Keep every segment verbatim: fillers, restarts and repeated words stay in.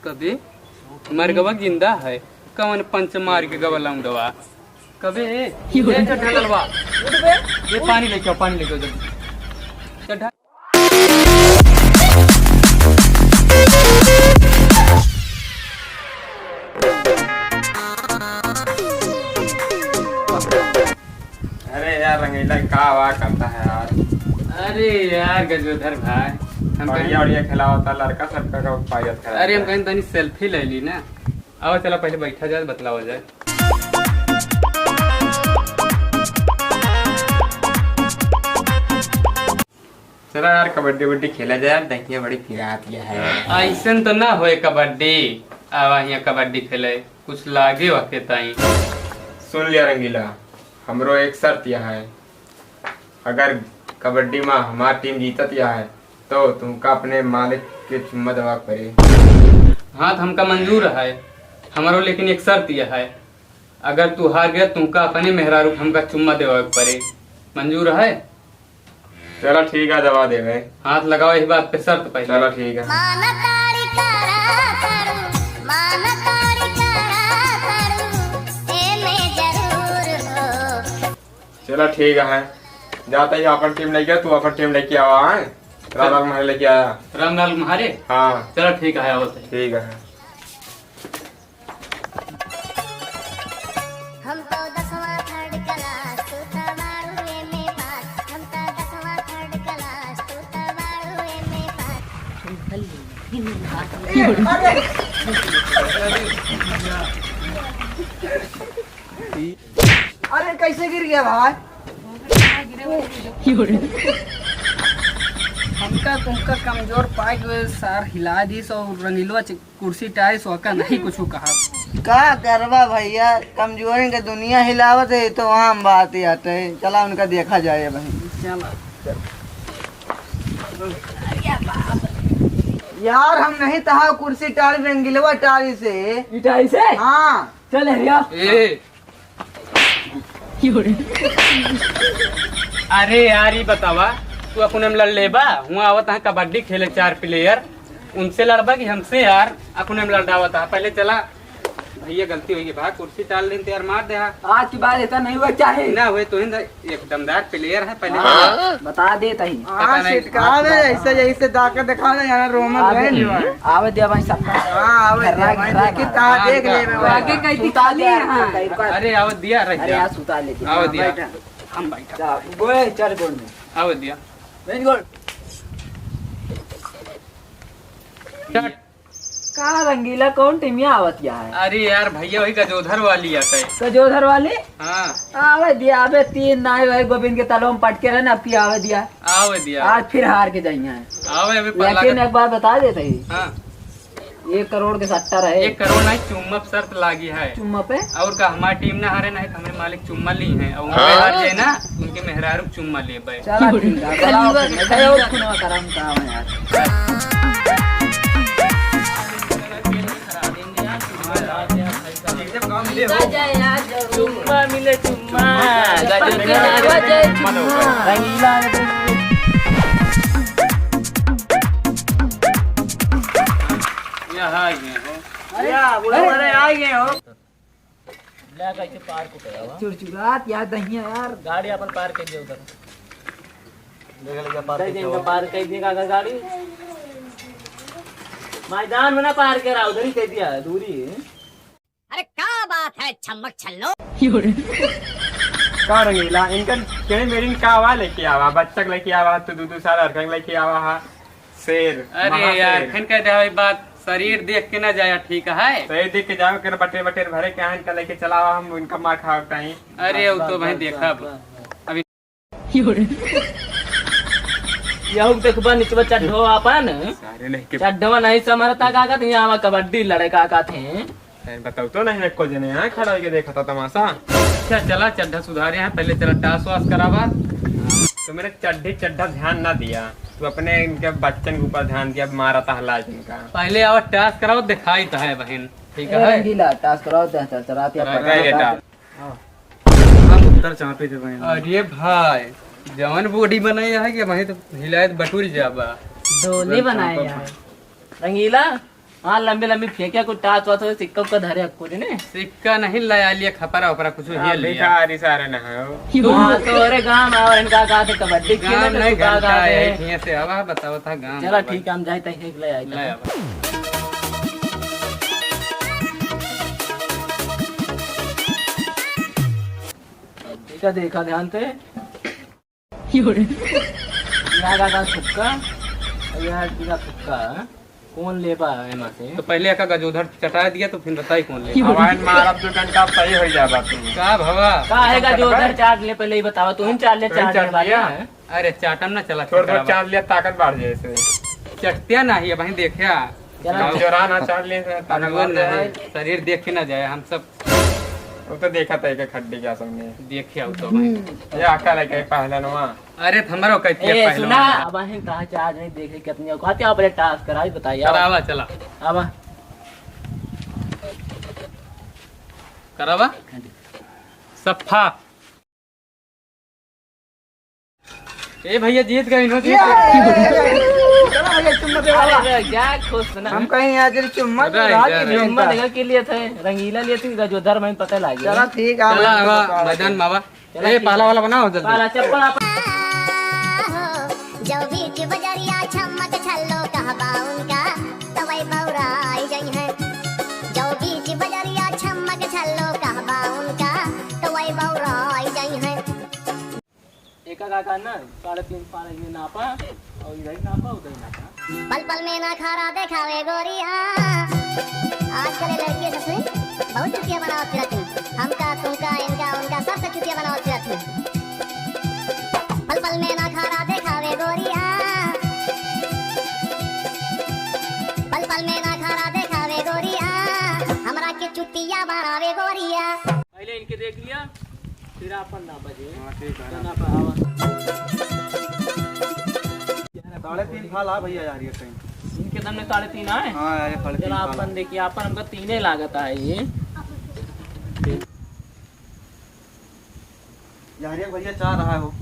कबे मरगवा जिंदा है, कवन पंच मार के गवा लौंडवा। कबे ए, ए चड्ढा ललवा, उठ बे। ये पानी लेके आओ, पानी लेके आओ जल्दी। चड्ढा। अरे यार रंगीला, का वा करता है यार? अरे यार गजोधर भाई, हम बढ़िया कहें बढ़िया खेलावता लड़का सबका, का पायत खराब अरे हम है। कहें तनी सेल्फी ले ली ना। आओ चला पहले बैठा जाए, बतलावा जाए। चला यार कबड्डी उबड्डी खेला जाए यार, दहिया बड़ी पिरात है। ऐसन तो ना होए कबड्डी, आवा हियाँ कबड्डी खेले, कुछ लागे वाके ताई। सुन लिया रंगीला, हमरो एक शर्त यह है, अगर कबड्डी में हमार टीम जीतत यह है तो तुमका अपने मालिक के चुम्मा देवा के पड़े। हाँ तो हमका मंजूर है, हमरो लेकिन एक शर्त यह है, अगर तू हार गया तुमका अपने मेहरारू के हमका चुम्मा देवा के पड़े। मंजूर है? चला ठीक है, दबा देवे। हाथ लगाओ, यही बात पे शर्त पहले। चला ठीक है। माना तारी करा करू, माना तारी करा करू, ए में जरूर हो। चला ठीक है, जाता ही अपन टीम लेके, तू अपन टीम लेके आवा है। रामलाल तुम्हारे लेके आया। रामलाल तुम्हारे? हाँ। चला ठीक है, आवत है। ठीक है। हम तो दसवां थर्ड क्लास, तू तो बारहवीं में पास। हम तो दसवां थर्ड क्लास, तू तो बारहवीं में पास। अरे कैसे गिर गया भाई? हमका तुमका कमजोर पाए के सार हिला दी सो रंगीलवा कुर्सी टाइस ओका नहीं कुछ कहा। का करबा भैया, कमजोरन के दुनिया हिलावत है, तो आम बात ही आते है। चला उनका देखा जाए भाई। चला। यार हम नहीं तहा कुर्सी टाड़ी रंगीलवा टाड़ी से। ई टाड़ी से? हाँ। चल हरिया। ए, अरे यार, ई बतावा, तू अपने में लड़ लेबा? हुआँ आवत हैं कबड्डी खेले चार प्लेयर, उनसे लड़बा कि हमसे यार? अपने में लड़ डावत है। पहले चला, भैया गलती होई गई, भाग कुर्सी टाल लेन तैयार मार दे हा। आज के बाद ऐसा नहीं हुआ चाहे। ना हुए तो हिंद एक दमदार प्लेयर है, पहले हाँ, बता दे तही। पता हाँ, नहीं। सिटकावे, ऐसे जैसे दाकर दिखावे, यहाँ रोमन आवे, बहन जो है। आवे दिया भाई सबका। हाँ, आवे दिया भाई, देखी ता हाँ, देख हाँ। ले भाई। आगे कहीं सुता दिखा दे दे यहाँ। कहीं पर। अरे, आवे दिया, रह अरे, जा। यहाँ सुता ले दे। आवे हाँ, दिया। बैठा। हम बैठा। जा, गोए, चल गोड़ में। आवे दिया। बैठ गोड़। चल। का रंगीला, कौन टीमिया आवत या है? अरे यार भैया, वही गजोधर वाली आता है। गजोधर वाली? हाँ। आवे दिया, अबे तीन नाई भाई गोविंद के तलवा में पटके रहे ना, अब की आवे दिया। आवे दिया। आज फिर हार के जाइए हैं। आवे अभी पल्ला लेकिन का एक बात बता देते ही। हाँ। एक करोड़ के सट्टा रहे। एक करोड़ नहीं, चुम्मा पे शर्त लागी है। चुम्मा पे? और का हमारी टीम ना हारे नहीं तो हमारे मालिक चुम्मा ली है और हाँ? हार जाए ना, उनके मेहरारू चुम्मा ले। चला ठीक है, चला, ओके, मैं कहीं और सुनवा कराऊँ काम है यार। चुम्मा मिले चुम्मा। चुम्मा। रंगीला। यहाँ आ गए हो। अरे, अरे, आ गए हो। ले कैसे पार को गया हुआ? चुरचुरात यार दहिया यार। गाड़ी अपन पार कर दिया उधर। देख ले, पार कर दिया। पार कर दिया अगर गाड़ी। मैदान में ना पार करा, उधर ही कर दिया, दूरी है। अरे क्या बात है छम्मक छल्लो। का रंगीला, इनका केने मेरिन का आवा लेके आवा, बच्चक लेके आवा, तू दू दू साल अरकन लेके आवा हा। शेर, अरे महाशेर। यार, फिर कह दे भाई बात, शरीर देख के ना जाया, ठीक है? शरीर देख के जाओ, कर बटेर बटेर भरे के हैं, इनका लेके चलावा, हम इनका मार खाओ कहीं। अरे, वो तो भाई देखा अब। अभी यहू देखबा निचवा चड्ढो आपन। सारे नहीं के चड्ढवा नहीं समरता का कहत, यहाँ कबड्डी लड़े का कहत हैं। अरे बताओ तो नहीं, एको जने यहाँ खड़ा होके देखा था तमाशा। अच्छा, चला चड्ढा सुधारे हैं, पहले चला टास वास करावा। तो मेरे चड्ढे चड्ढा ध्यान ना दिया, तू अपने इनके बच्चन के ऊपर ध्यान दिया, मारा था हल्ला इनका। पहले आवा टास कराओ, दिखाई तो है बहन, ठीक ए, है? रंगीला, टास कराओ, दे, चल, चल, रात या करा, पकड़, करा, पकड़। हम उत्तर चापे थे बहन। अरे भाई, जवन body बनाया है कि वहीं तो हिलाए तो बटुर जाबा। डोली बनाया है। रंगीला, हाँ, लंबी लंबी फेंके, कुछ टाच वाच हो, सिक्का उक्का धरे, कुछ नहीं। सिक्का नहीं लाया, लिए खपरा उपरा कुछ हाँ, हिल लिया। भिखारी सारे ना हो। हाँ, तो अरे गाँव और इनका कहा थे कबड्डी खेले गाँव तो नहीं, तू कहा घंटा कहा है, थे। हियाँ से आवा, बताओ था गाँव चला में। ठीक है, हम जाए तक ले आए ले थे। आवा। ठीक है, देखा ध्यान से। यहाँ का, का सुक्का, यहाँ का सुक्का, कौन लेबा है एमा से? तो पहले का गजोधर चटा दिया, तो फिर बताई कौन लेबा। हवाइन मारब तो तनका सही हो जाबा तू। का भवा? का है गजोधर चाट ले, पहले ही बताओ, तू ही चाट ले, तू ही चाट ले चाट वाली लिया? है। अरे चाटम ना चला, छोड़ दो, चकरावा। चाट लिया, ताकत बढ़ जाए से। चटतिया ना ही, अब वहीं देखिया। चला। हम जोरा ना चाट लिए से, ताकत बढ़ जाए। शरीर देख के ना जाए, हम सब वो तो देखा था एक खड्डी क्या सबने। देखिया वो तो भाई। ये अकल है कहीं पहलनवा। अरे, त हमरो कहती है ए, पहलवान। सुना, अब अहिन कहाँ चार्ज नहीं देखे कितनी औकात है, अपने टास्क कराई बताइए। करावा, चला। आवा। करावा? सफा। ए भैया, जीत गए, इन्हों जीत गए। चलो भैया, चुम्मा दे। अरे, जा खुश ना। हम कहीं आज चुम्मा दे, राजी नहीं चुम्मा था। देगा के लिए थे, रंगीला लिए थे, जो धर्म है, पता लगे। चला, ठीक है, चला, हम आवा, बताओ। मैदान में आवा। चला, ए, ठीक पाला है। वाला बनाओ जल्दी। पाला चप्पल आप। जो बीच बजरिया छमक छल्लो कहबा उनका, तवै बौराई जइहैं। जो बीच बजरिया छमक छल्लो कहबा उनका, तवै बौराई जइहैं। एका का करना, साढ़े तीन पाला ये नापा, और इधर ही नापा, उधर ही नापा। पल पल में नखरा देखावे गोरिया। आजकल ये लड़की से सुनी, बहुत चुतिया बनावत फिरत हैं। हमका, तुमका, इनका, उनका, सबसे चुतिया बनावत फिरत हैं। पल पल में नखरा देखावे गोरिया। पल पल में नखरा देखावे गोरिया। हमरा के चुतिया बनावे गोरिया। पहले इनके देख लिया, फिर आपन नापा जी। हाँ, ठीक है। तो नापा, आवा। साढ़े तीन फाल आ भैया यार, ये कहीं। इनके दम में साढ़े तीन आए? हाँ यार, ये साढ़े तीन चला, फाल आपन आ। देखिए, आपन हमका तीने लागत है ये। यार, ये भैया चार रहा हो।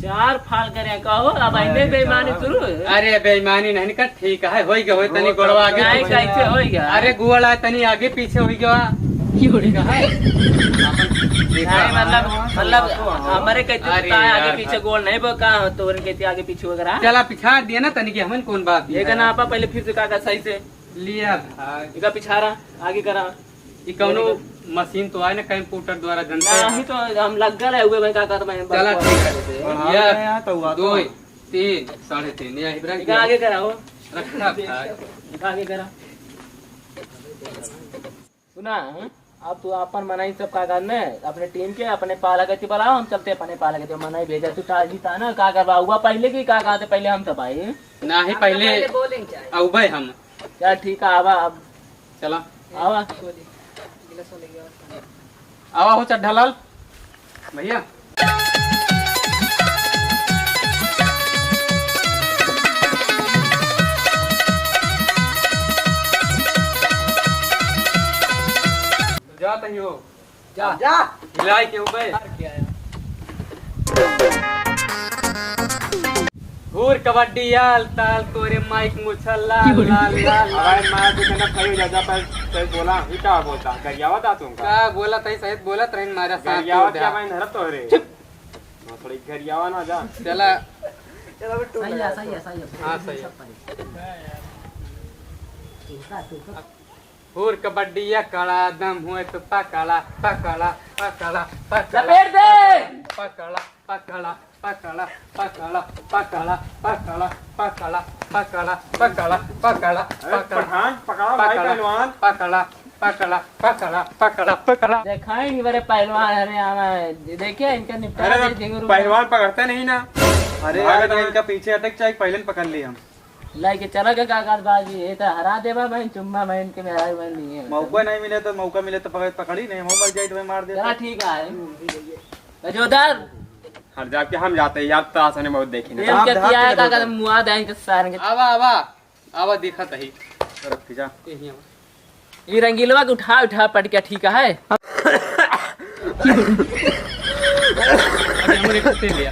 चार फाल करे का हो, अब हाँ, आइने ये बेईमानी चार शुरू है। अरे, बेईमानी नहीं कर, ठीक है, होई गया, होई तनी रोज गोड़वा आगे नहीं, पीछे। कैसे होई गया? अरे, गोड़ा तनी आगे पीछे होई गया। ठीक है। अपन देखा। नहीं, मतलब, मतलब, हमारे कहते अरे तो आगे यार। पीछे गोल नहीं बा, का तोरन कहते आगे पीछे वगैरह। चला, पिछाड़ दिया ना तनी कि हमन कौन बात ये है। कहना आपा पहले फिर से का, का सही से लिया था। इका पिछाड़ा, आगे करा। ई कौनो मशीन तो आए ना, कंप्यूटर द्वारा जनते हैं। नहीं तो हम लग गए हुए भाई, का कहते हैं, चला, बकवास ठीक है। करते हैं। बढ़ाओ या ना यार, तो हुआ तो। दो, तीन, साढ़े तीन, या इब्राहिम इका आगे कराओ। रखा था। इका आगे करा। सुना, हाँ? अब तू अपन मनाई सब का करने, अपने टीम के, अपने पाला के बुलाओ, हम चलते अपने पाला के, मनाई भेजा, तू ताजी था ना, का करवा हुआ पहले की, का कहते पहले हम सब आई। नहीं, पहले पहले बोलेंगे चाहे। अउबे हम। चल ठीक है, आवा अब। चला। आवा। आवा हो चड्ढा लाल भैया। जात ही हो। जा। जा। हिलाए के उबे। हूर कबड्डी आल ताल तोरे माइक मुछल लाल, लाल, लाल, लाल। अबे मार के कहना खड़ी हो जा, जा पर, पर बोला, ही का बोलता? गरियावा था तुमका? का बोला था, सही बोला था, मारा साथ गरियावा में क्या उठा। मैं धरत तो रे? चुप। हाँ, थोड़ी गरियावा ना जा। चला। चला बेटू, सही है, लगा सही तो। है, सही है। हाँ, सही है। सब पढ़े। हूर कबड्डी अकड़ा, दम हुए तो पकड़ा, पकड़ा, पकड़ा, पकड़ा, लपेट दे। पकड़ा, पकड़ा, पकड़ा, पकड़ा, पकड़ा, पकड़ा, पकड़ा, पकड़ा, पकड़ा, पकड़ा, अरे पकड़ा, पठान, पकड़ा भाई पहलवान। पकड़ा, पकड़ा, पकड़ा, पकड़ा, पकड़ा। देखाई नहीं बड़े पहलवान, अरे आवा, देखिए इनका निपटा अरे दे, झिंगुर पहलवान पकड़ते नहीं ना। अरे भाग यार, रहा है। इनका पीछे अटक जाए, पहले पकड़ लिए हम। लेके चला के का काज बाजी, ये तो हरा देबा बहन, चुम्मा बहन के मेहरारू बहन नहीं है। मौका नहीं मिले तो, मौका मिले तो पकड़, पकड़ी नहीं, हम मर जाए तो मैं मार देता। चला ठीक है। गजोधर। हट जा, कि हम जाते हैं यार, ताश ने बहुत देखी ना। ये आप क्या धार किया के है, का देखो। का मुआ दें के सारन के। आवा, आवा, आवा, देखा तही। रख के जा। यही आवा। ये रंगीलवा के उठा, उठा पटकिया, ठीक है? अरे, हमरे कुत्ते लिया।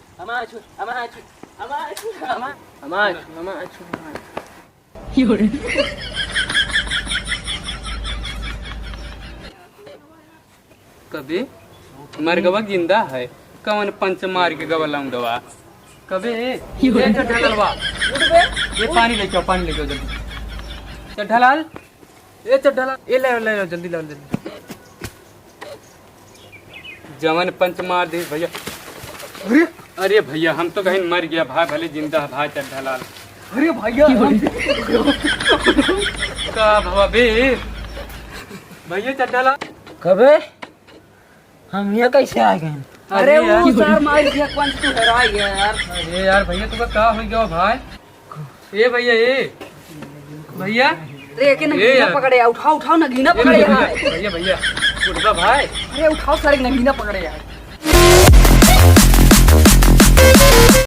अमा छु, अमा छु, अमा छु, अमा। कबे मर गवा जिंदा है, कवन पंच मार के गवा लौंडवा। कबे ए, ए चड्ढा लालवा, उठ बे। ये पानी लेके आओ, पानी लेके आओ जल्दी। चड्ढा लाल, ए चड्ढा लाल, ए ले, ले, ले, जल्दी लाओ, जल्दी। जवन पंच मार दे भैया। अरे, अरे भैया, हम तो कहीं मर गया भाई, भले जिंदा है भाई चड्ढा लाल। अरे भैया, हम का भवा बे? भैया चड्ढा लाल। कबे? हम यहाँ कैसे आ गए? अरे अरे यार। वो सर मार दिया, पंच तू हरा गया यार। अरे यार भैया, तुका का हो गया भाई? ए भैया, ए भैया। अरे एक ए नगीना यार। पकड़े यार, उठाओ, उठाओ, नगीना ए पकड़े भैया, यार। भैया, भैया, उठबा भाई। अरे उठाओ सर, एक नगीना पकड़े यार।